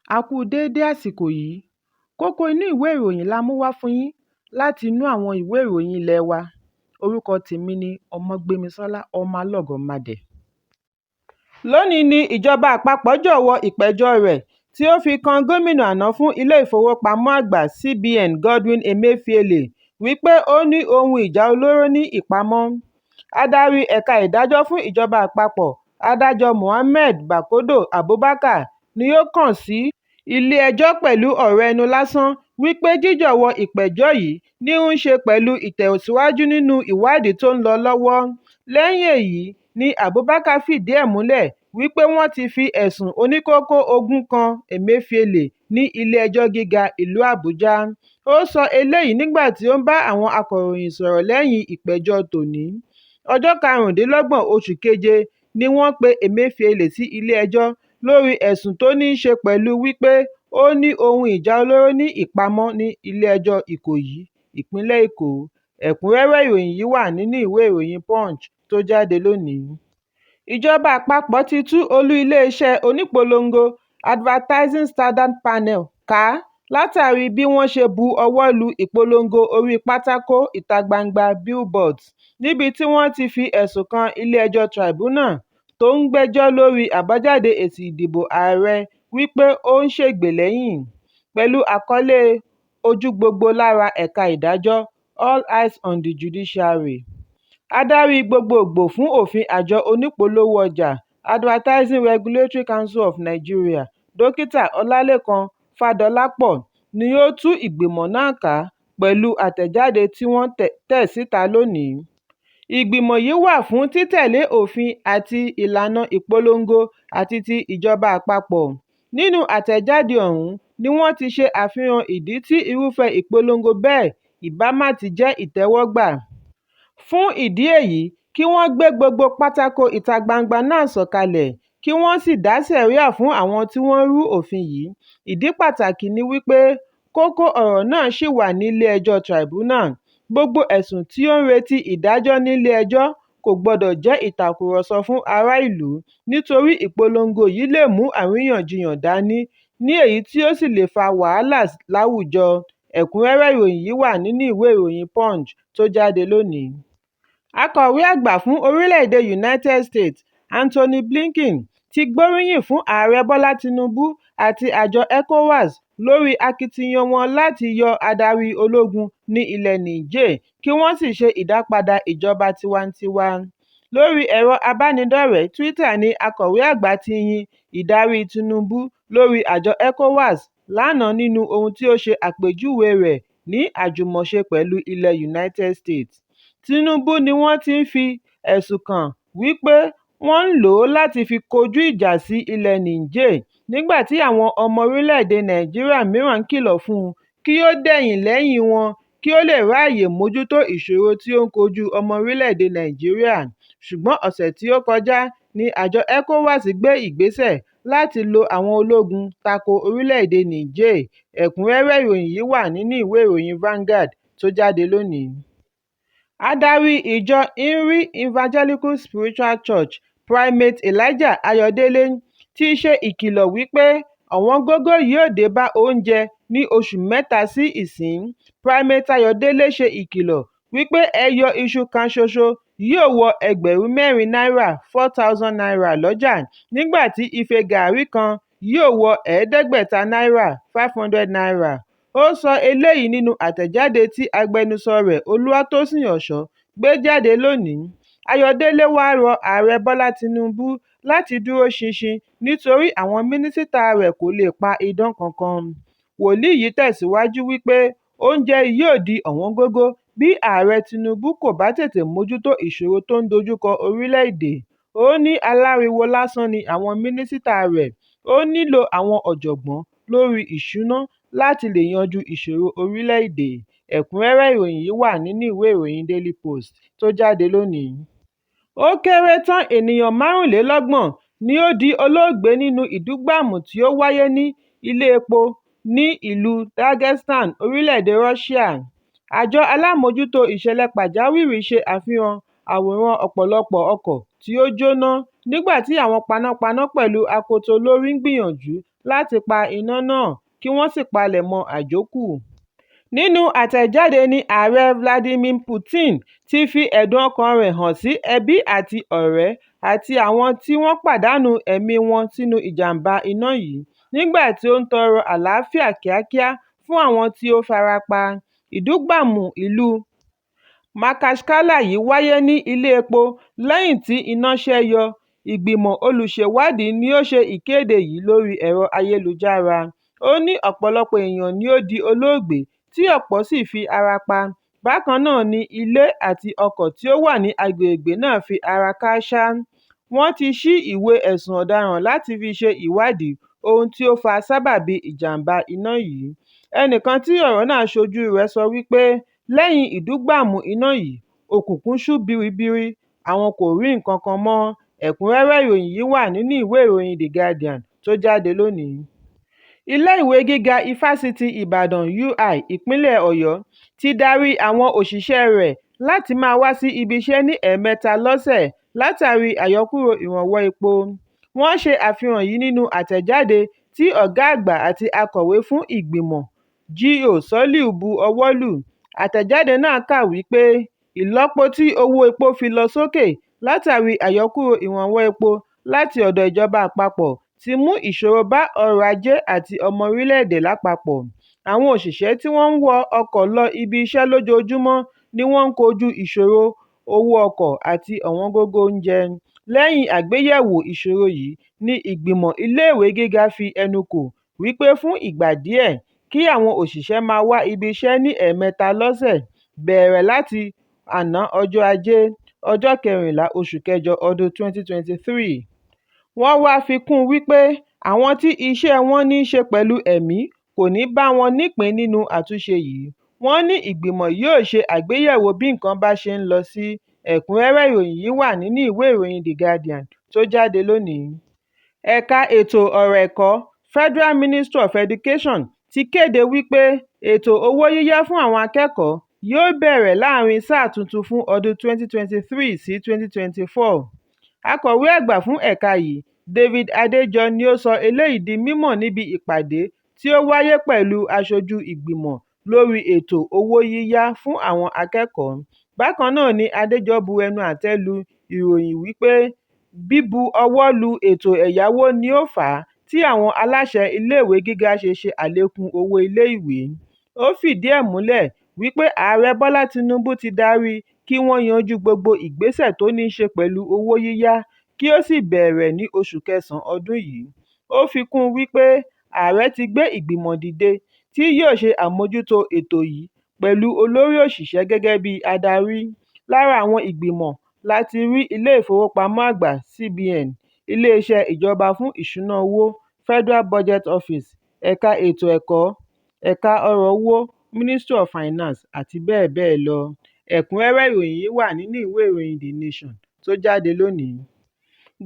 A kú déédé àsìkò yìí. Kókó inú ìwé ìròyìn la mú wá fún yín láti inú àwọn ìwé ìròyìn ilé wa. Orúkọ tèmi ni Ọmọgbémisọ́lá Ọmọlọ́gọ̀mádẹ. Lónìí ní ìjọba àpapọ̀ jọ̀wọ́ ìpẹ̀jọ́ rẹ̀ tí ó fi kan gómìnà àná fún ilé ìfowópamọ́ àgbà CBN Godwin Emefiele wípé ó ní ohun ìjà olóró ní ìpamọ́. Adarí ẹ̀ka ìdájọ́ fún ìjọba àpapọ̀ Adájọ́ Mohammed Bakodo Abubakar ni ó kàn sí ilé ẹjọ́ pẹ̀lú ọ̀rọ̀ ẹnu lásán wípé jíjọ̀wọ́ ìpẹ̀jọ́ yìí ní ń ṣe pẹ̀lú ìtẹ̀síwájú nínú ìwádìí tó ń lọ lọ́wọ́. Lẹ́yìn èyí ni Abubakar fìdí ẹ̀ múlẹ̀ wípé wọ́n ti fi ẹ̀sùn oníkókó 20 kan Emefiele ní ilé ẹjọ́ gíga ìlú Àbújá. Ó sọ eléyìí nígbà tí ó ń bá àwọn akọ̀ròyìn sọ̀rọ̀ lẹ́yìn ìpẹ̀jọ́ tòní. Ọjọ́ 25 oṣù keje ni wọ́n pe Emefiele sí ilé ẹjọ́ lórí ẹ̀sùn tó ní ṣe pẹ̀lú wípé ó ní ohun ìjà olóró ní ìpamọ́ ní ilé ẹjọ́ Ìkòyí, ìpínlẹ̀ Èkó. Ẹ̀kúnrẹ́rẹ́ ìròyìn yìí wà nínú ìwé ìròyìn Punch tó jáde lónìí. Ìjọba àpapọ̀ ti tú olú iléeṣẹ́ onípolongo Advertising Standards Panel ká látàrí bí wọ́n ṣe bu ọwọ́ lu ìpolongo orí pátákó ìta-gbangba (billboards) níbi tí wọ́n ti fi ẹ̀sùn kan ilé ẹjọ́ Tribunal tó ń gbẹ́jọ́ lórí àbájáde èsì ìdìbò ààrẹ wípé ó ń ṣègbè lẹ́yìn. Pẹ̀lú àkọlé "Ojú Gbogbo Lára Ẹ̀ka Ìdájọ́", "All Eyes on the Judiciary", Adarí gbogboògbò fún òfin Àjọ Onípolówó ọjà Advertising Regulatory Council of Nigeria, Dókítà Ọlálékan Fádọlápọ̀ ni ó tú ìgbìmọ̀ náà ká pẹ̀lú àtẹ̀jáde tí wọ́n tẹ̀ síta lónìí. Ìgbìmọ̀ yìí wà fún títẹ̀lé òfin àti ìlànà ìpolongo àti ti ìjọba àpapọ̀. Nínú àtẹ̀jáde ọ̀hún ni wọ́n ti ṣe àfihàn ìdí tí irúfẹ́ ìpolongo bẹ́ẹ̀ ìbá má ti jẹ́ ìtẹ́wọ́gbà. Fún ìdí èyí kí wọ́n gbé gbogbo pátákó ìta-gbangba náà sọ̀kalẹ̀ kí wọ́n sì dá sẹ̀ríà fún àwọn tí wọ́n rú òfin yìí. Ìdí pàtàkì ni wípé kókó ọ̀rọ̀ náà ṣì wà nílé ẹjọ́ Tribunal, gbogbo ẹ̀sùn tí ó ń retí ìdájọ́ nílé ẹjọ́ kò gbọdọ̀ jẹ́ ìtàkùrọ̀sọ fún ará ìlú nítorí ìpolongo yìí lè mú àríyànjiyàn dání ní èyí tí ó sì lè fa wàhálà láwùjọ. Ẹ̀kúnrẹ́rẹ́ ìròyìn yìí wà nínú ìwé ìròyìn Punch tó jáde lónìí. Akọ̀wé àgbà fún orílẹ̀-èdè United States Antony Blinken ti gbóríyìn fún Ààrẹ Bọ́lá Tinubu àti àjọ ECOWAS lórí akitiyan wọn láti yọ adarí ológun ní ilẹ̀ Niger kí wọ́n sì ṣe ìdápadà ìjọba tiwantiwa. Lórí ẹ̀rọ abánidọ́rẹ̀ẹ́ Twitter ni Akọ̀wé Àgbà ti yin ìdarí Tinubu lórí àjọ ECOWAS lánàá nínú ohun tí ó ṣe àpèjúwe rẹ̀ ní àjùmọ̀ṣe pẹ̀lú ilẹ̀ United States. Tinubu ni wọ́n ti fi ẹ̀sùn kàn wípé wọ́n ń lò ó láti fi kọjú ìjà sí ilẹ̀ Niger nígbà tí àwọn ọmọ orílẹ̀-èdè Nàìjíríà mìíràn ń kìlọ̀ fún un kí ó dẹ̀yìn lẹ́yìn wọn kí ó lè ráyè mójútó ìṣòro tí ó ń kojú ọmọ orílẹ̀-èdè Nàìjíríà. Ṣùgbọ́n ọ̀sẹ̀ tí ó kọjá ní àjọ ECOWAS gbé ìgbésẹ̀ láti lo àwọn ológun tako orílẹ̀-èdè Niger. Ẹ̀kúnrẹ́rẹ́ ìròyìn yìí wà nínú ìwé ìròyìn Vanguard tó jáde lónìí. Adarí ìjọ Inri Evangelical Spiritual Church Primate Elijah Ayọ̀délé ti ṣe ìkìlọ̀ wípé ọ̀wọ́ngógó yóò dé bá oúnjẹ ní oṣù mẹ́ta sí ìsinyìí. Primate Ayọ̀délé ṣe ìkìlọ̀ wípé ẹyọ iṣu kan ṣoṣo yóò wọ ẹgbẹ̀rún mẹ́rin náírà ₦4,000 lọ́jà nígbà tí ife gàárì kan yóò wọ ẹ̀ẹ́dẹ́gbẹ̀ta náírà ₦500. Ó sọ eléyìí nínú àtẹ̀jáde tí agbẹnusọ rẹ̀ Olúwatósìn Òṣó gbé jáde lónìí. Ayọ̀délé wá rọ Ààrẹ Bọ́lá Tinubu láti dúró ṣinṣin nítorí àwọn mínísítà rẹ̀ kò lè pa idán kankan. Wòlíì yìí tẹ̀síwájú wípé oúnjẹ yóò di ọ̀wọ́ngógó bí Ààrẹ Tinubu kò bá tètè mójútó ìṣòro tó ń dojúkọ orílẹ̀-èdè. Ó ní aláriwo lásán ni àwọn mínísítà rẹ̀, ó nílò àwọn ọ̀jọ̀gbọ́n lórí ìṣúná láti lè yanjú ìṣòro orílẹ̀-èdè. Ẹ̀kúnrẹ́rẹ́ ìròyìn yìí wà nínú ìwé ìròyìn Daily Post tó jáde lónìí. Ó kéré tán ènìyàn 25 ni ó di olóògbé nínú ìbúgbàmù tí ó wáyé ní ilé epo ní ìlú Dagestan, orílẹ̀-èdè Russia. Àjọ alámòójútó ìṣẹ̀lẹ̀ pàjáwìrì ṣe àfihàn àwòrán ọ̀pọ̀lọpọ̀ ọkọ̀ tí ó jóná nígbà tí àwọn panápaná pẹ̀lú akoto lórí ń gbìyànjú láti pa iná náà kí wọ́n sì palẹ̀mọ́ àjókù. Nínú àtẹ̀jáde ní Ààrẹ Vladimir Putin ti fi ẹ̀dùn ọkàn rẹ̀ hàn sí ẹbí àti ọ̀rẹ́ àti àwọn tí wọ́n pàdánù ẹ̀mí wọn sínú ìjàmbá iná yìí, nígbà tí ó ń tọrọ àlàáfíà kíákíá fún àwọn tí ó farapa. Ìdúgbàmù ìlú Makhachkala yìí wáyé ní ilé epo lẹ́yìn tí iná ṣẹ́ yọ, Ìgbìmọ̀ Olùṣèwádìí ni ó ṣe ìkéde yìí lórí ẹ̀rọ ayélujára, ó ní ọ̀pọ̀lọpọ̀ èèyàn ni ó di olóògbé tí ọ̀pọ̀ sì fi ara pa, bákan náà ni ilé àti ọkọ̀ tí ó wà ní agbègbè náà fi ara kááṣá. Wọ́n ti ṣí ìwé ẹ̀sùn ọ̀daràn láti fi ṣe ìwádìí ohun tí ó fa sábàbí ìjàmbá iná yìí. Ẹnìkan tí ọ̀rọ̀ náà ṣojú rẹ̀ sọ wípé lẹ́yìn ìdúgbàmù iná yìí, òkùnkùn ṣú biribiri, àwọn kò rí nǹkankan mọ́. Ẹ̀kúnrẹ́rẹ́ ìròyìn yìí wà nínú ìwé ìròyìn The Guardian tó jáde lónìí. Ilé-ìwé gíga Ifásitì Ìbàdàn UI Ìpínlẹ̀ Ọ̀yọ́ ti darí àwọn òṣìṣẹ́ rẹ̀ láti máa wá sí ibiṣẹ́ ní ẹ̀ẹ̀mẹta lọ́sẹ̀ látàrí àyọkúrò ìrànwọ́ epo. Wọ́n ṣe àfihàn yìí nínú àtẹ̀jáde tí ọ̀gá àgbà àti akọ̀wé fún ìgbìmọ̀, G.O. Soliu bu ọwọ́ lù. Àtẹ̀jáde náà kà wípé ìlọ́po tí owó epo fi lọ sókè látàrí àyọkúrò ìrànwọ́ epo láti ọ̀dọ̀ ìjọba àpapọ̀ ti mú ìṣòro bá ọrọ̀ ajé àti ọmọ orílẹ̀-èdè lápapọ̀. Àwọn òṣìṣẹ́ tí wọ́n ń wọ ọkọ̀ lọ ibi iṣẹ́ lójoojúmọ́ ni wọ́n ń kojú ìṣòro owó ọkọ̀ àti ọ̀wọ́ngógó oúnjẹ. Lẹ́yìn àgbéyẹ̀wò ìṣòro yìí ni ìgbìmọ̀ iléèwé gíga fi ẹnu kò wípé fún ìgbà díẹ̀ kí àwọn òṣìṣẹ́ máa wá ibi iṣẹ́ ní ẹ̀ẹ̀mẹta lọ́sẹ̀, bẹ̀rẹ̀ láti àná ọjọ́ Ajé, ọjọ́ 14 oṣù kẹjọ ọdún 2023. Wọ́n wá fi kún un wípé àwọn tí iṣẹ́ wọn ní ṣe pẹ̀lú ẹ̀mí kò ní bá wọn nípìn-ín nínú àtúnṣe yìí. Wọ́n ní ìgbìmọ̀ yóò ṣe àgbéyẹ̀wò bí nǹkan bá ṣe ń lọ sí. Ẹ̀kúnrẹ́rẹ́ ìròyìn yìí wà nínú ìwé ìròyìn The Guardian tó jáde lónìí. Ẹ̀ka ètò ọ̀rọ̀ ẹ̀kọ́, Federal Ministry of Education ti kéde wípé ètò owó yíyá fún àwọn akẹ́kọ̀ọ́ yóò bẹ̀rẹ̀ láàrin sáà tuntun fún ọdún 2023 sí 2024. Akọ̀wé àgbà fún ẹ̀ka yìí, David Adejọ ni ó sọ eléyìí di mímọ̀ níbi ìpàdé tí ó wáyé pẹ̀lú aṣojú ìgbìmọ̀ lórí ètò owó yíyá fún àwọn akẹ́kọ̀ọ́. Bákan náà ni Adéjọ bu ẹnu àtẹ́ lu ìròyìn wípé bíbu ọwọ́ lu ètò ẹ̀yáwó ni ó fà á tí àwọn aláṣẹ iléèwé gíga ṣe ṣe àlékún owó ilé ìwé. Ó fìdí ẹ̀ múlẹ̀ wípé Ààrẹ Bọ́lá Tinubu ti darí kí wọ́n yanjú gbogbo ìgbésẹ̀ tó ní ṣe pẹ̀lú owó yíyá kí ó sì bẹ̀rẹ̀ ní oṣù kẹsàn-án ọdún yìí. Ó fi kún un wípé Ààrẹ ti gbé ìgbìmọ̀ dìde tí yóò ṣe àmójútó ètò yìí pẹ̀lú olórí òṣìṣẹ́ gẹ́gẹ́ bí adarí. Lára àwọn ìgbìmọ̀ la ti rí Ilé-ìfowópamọ́ Àgbà CBN, Ilé-iṣẹ́ Ìjọba fún Ìṣúná owó Federal Budget Office, Ẹ̀ka ètò ẹ̀kọ́, Ẹ̀ka ọ̀rọ̀ owó Ministry of Finance àti bẹ́ẹ̀ bẹ́ẹ̀ lọ. Ẹ̀kúnrẹ́rẹ́ ìròyìn yìí wà nínú ìwé ìròyìn The Nation tó jáde lónìí.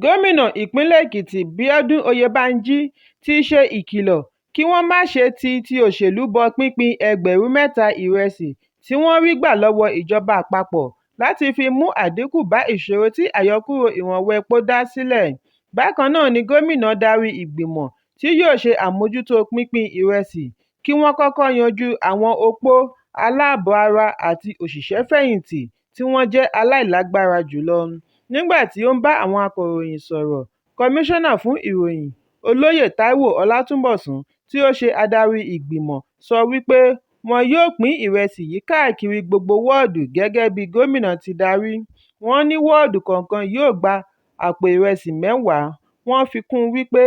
Gómìnà ìpínlẹ̀ Èkìtì Bíọ́dún Oyèbánjí ti ṣe ìkìlọ̀ kí wọ́n má ṣe ti ti òṣèlú bọ pínpín ẹgbẹ̀rún mẹ́ta ìrẹsì tí wọ́n rí gbà lọ́wọ́ ìjọba àpapọ̀ láti fi mú àdínkù bá ìṣòro tí àyọkúrò ìrànwọ́ epo dá sílẹ̀. Bákan náà ni gómìnà darí ìgbìmọ̀ tí yóò ṣe àmójútó pínpín ìrẹsì kí wọ́n kọ́kọ́ yanjú àwọn opó, aláàbọ̀ ara àti òṣìṣẹ́-fẹ̀yìntì tí wọ́n jẹ́ aláìlágbára jùlọ. Nígbà tí ó ń bá àwọn akọ̀ròyìn sọ̀rọ̀, Kọmíṣánná fún Ìròyìn, Olóyè Táíwò Ọlátúnbọ̀sún tí ó ṣe adarí ìgbìmọ̀ sọ wípé wọn yóò pín ìrẹsì yìí káàkiri gbogbo wọ́ọ̀dù gẹ́gẹ́ bí gómìnà ti darí. Wọ́n ní wọ́ọ̀dù kọ̀ọ̀kan yóò gba àpò ìrẹsì mẹ́wàá. Wọ́n fi kún un wípé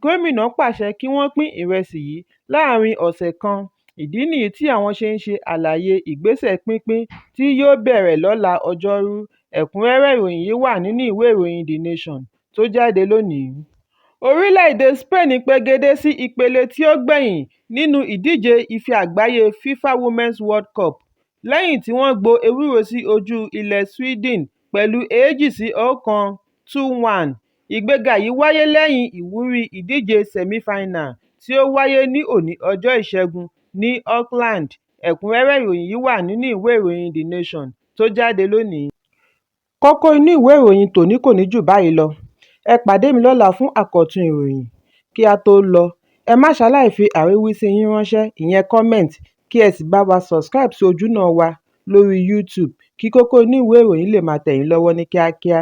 gómìnà pàṣẹ kí wọ́n pín ìrẹsì yìí láàrin ọ̀sẹ̀ kan, ìdí nìyí tí àwọn ṣe ń ṣe àlàyé ìgbésẹ̀ pínpín tí yóò bẹ̀rẹ̀ lọ́la Ọjọ́rú. Ẹ̀kúnrẹ́rẹ́ ìròyìn yìí wà nínú ìwé ìròyìn The Nation tó jáde lónìí. Orílẹ̀-èdè Spain pegedé sí ìpele tí ó gbẹ̀yìn nínú ìdíje Ife Àgbáyé FIFA Women's World Cup lẹ́yìn tí wọ́n gbo ewúro sí ojú ilẹ̀ Sweden pẹ̀lú 2-1 2-1. Ìgbéga yìí wáyé lẹ́yìn ìwúrí ìdíje semi-final tí ó wáyé ní òní ọjọ́ Ìṣẹ́gun ní Auckland. Ẹ̀kúnrẹ́rẹ́ ìròyìn yìí wà nínú ìwé ìròyìn The Nation tó jáde lónìí. Kókó inú ìwé ìròyìn tòní kò ní jù báyìí lọ. Ẹ pàdé mi lọ́la fún àkọ́tún ìròyìn. Kí á tó lọ, Ẹ má ṣaláì fi àríwísí yín ránṣẹ́, ìyẹn comment, kí ẹ sì bá wa subscribe sí ojúnà wa lórí YouTube kí kókó inú ìwé ìròyìn lè máa tẹ̀ yín lọ́wọ́ ní kíákíá.